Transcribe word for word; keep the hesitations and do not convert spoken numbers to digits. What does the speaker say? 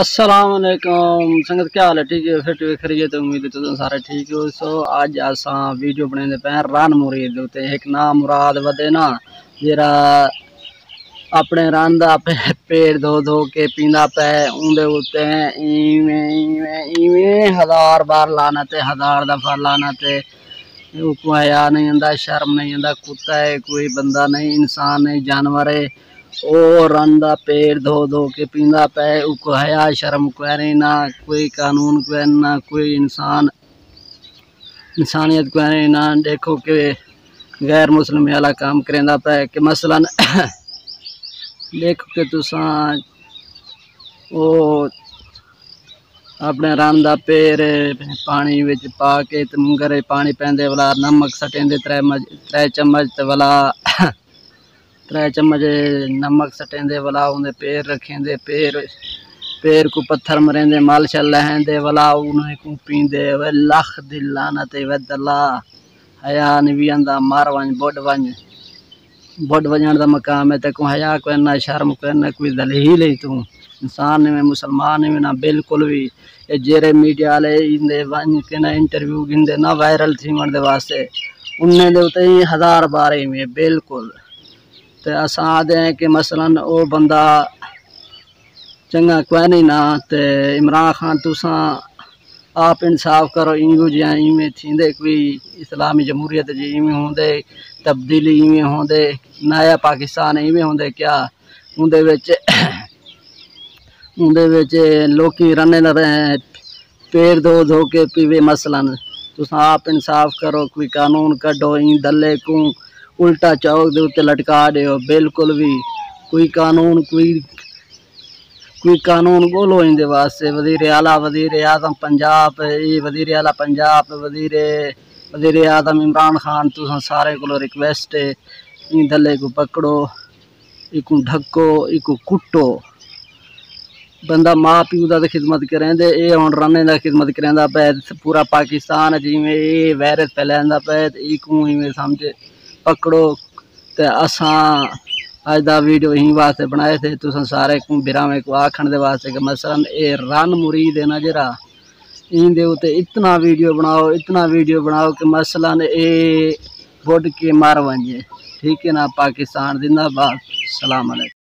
السلام علیکم سنگت، کیا حال ہے؟ ٹھیک ہے؟ فٹ وی خیریت ہے، امید ہے تساں سارے ٹھیک ہو۔ سو اج اساں ویڈیو بنیندے پئے ہیں رن مرید دے اتے۔ ہک نامراد ودے نا، جیڑھا اپنے رن دا پے-، پیٹ دھو دھو کے پیندا پئے، اوندے اتے ایویں، ایویں، ایویں ہزار بار لعنت ہے، ہزار دفعہ لعنت ہے۔ اوکوں حیا نہیں آندا، شرم نہیں آندا، کتا ہے، کوئی بندہ نہیں، انسان نہیں، جانور ہے۔ او رن دا پیٹ دھو دھو کے پیندا پئے، اوکوں حیا شرم کوئی نہیں، نہ کوئی قانون کوئی، نہ کوئی انسان، انسانیت کوئی نہیں۔ نہ ݙیکھو کہ غیر مسلم والا کام کریندا پئے کہ مثلاً ݙیکھو کہ تساں او اپݨے رن دا پیر پاݨی وچ پا کے تے منگر پاݨی پیندے ولا نمک سٹیندے ترے مج-، ترے چمچ تے ولا ترے چمچ نمک سٹیندے ولا اوندے پیر رکھیندے، پیر، پیر کوں پتھر مریندے، مل شل لہیندے ولا انہیں کوں پیندے۔ وے لکھ دی لعنت ہے، وے دلا، حیا نہیں وی آندا، مر ونڄ، بݙ ونڄ، بݙ ونڄݨ دا مقام ہے، تیکوں حیا کوئی نہ، شرم کوئی نہ، کوئی ذلیل ہے توں، انسان نہیں وے، مسلمان نہیں وے نہ، بالکل وی۔ اے جیڑھے میڈیا والے ایندے ونڄ کے نہ انٹرویو گھندے نہ وائرل تھیوݨ دے واسطے، انہیں دے اتے ہی ہزار بار ایویں، بالکل۔ تے اساں آہدے ہیں کہ مثلاً او بندہ چنڳا کوئی نہیں نا، تے عمران خان تساں آپ انصاف کرو، اینگو جیاں ایویں تھیندے کوئی اسلامی جمہوریت جی ایویں ہوندے، تبدیلی ایویں ہوندے، نیا پاکستان ایویں ہوندے کیا؟ اوندے وچ، اوندے وچ لوکی رنے نہ رہے، پیر دھو دھو کے پیوے۔ مثلاً تساں آپ انصاف کرو، کوئی قانون کڈھو، ایں دلے کوں الٹا چوک دے اتے لٹکا ݙیو۔ بالکل وی کوئی قانون، کوئی، کوئی قانون ڳولو ایندے واسطے۔ وزیر اعلیٰ، وزیر اعظم پنجاب، اے وزیر اعلیٰ پنجاب، وزیر، وزیر اعظم عمران خان، تساں سارے کولو ریکویسٹ ہے، ایں دلے کوں پکڑو، ایکوں ڈھکو، ایکوں کٹو۔ بندہ ماء پیو دا تے خدمت کریندے، اے ہݨ رنے دا خدمت کریندا پئے۔ پورا پاکستان اچ ایویں اے وائرس پھیلیندا پئے تے ایکوں ایویں سمجھ پکڑو۔ تے اساں اڄ دا ویڈیو ایں واسطے بݨائے تھے، تساں سارے کوں بھراویں کوں آکھݨ دے واسطے کہ مثلاً اے رن مرید ہے نا جیڑھا، ایندے اتے اتنا ویڈیو بݨاؤ، اتنا ویڈیو بݨاؤ کہ مثلاً اے بݙ کے مر ونڄے۔ ٹھیک ہے نا؟ پاکستان زندہ باد۔ السلام علیکم۔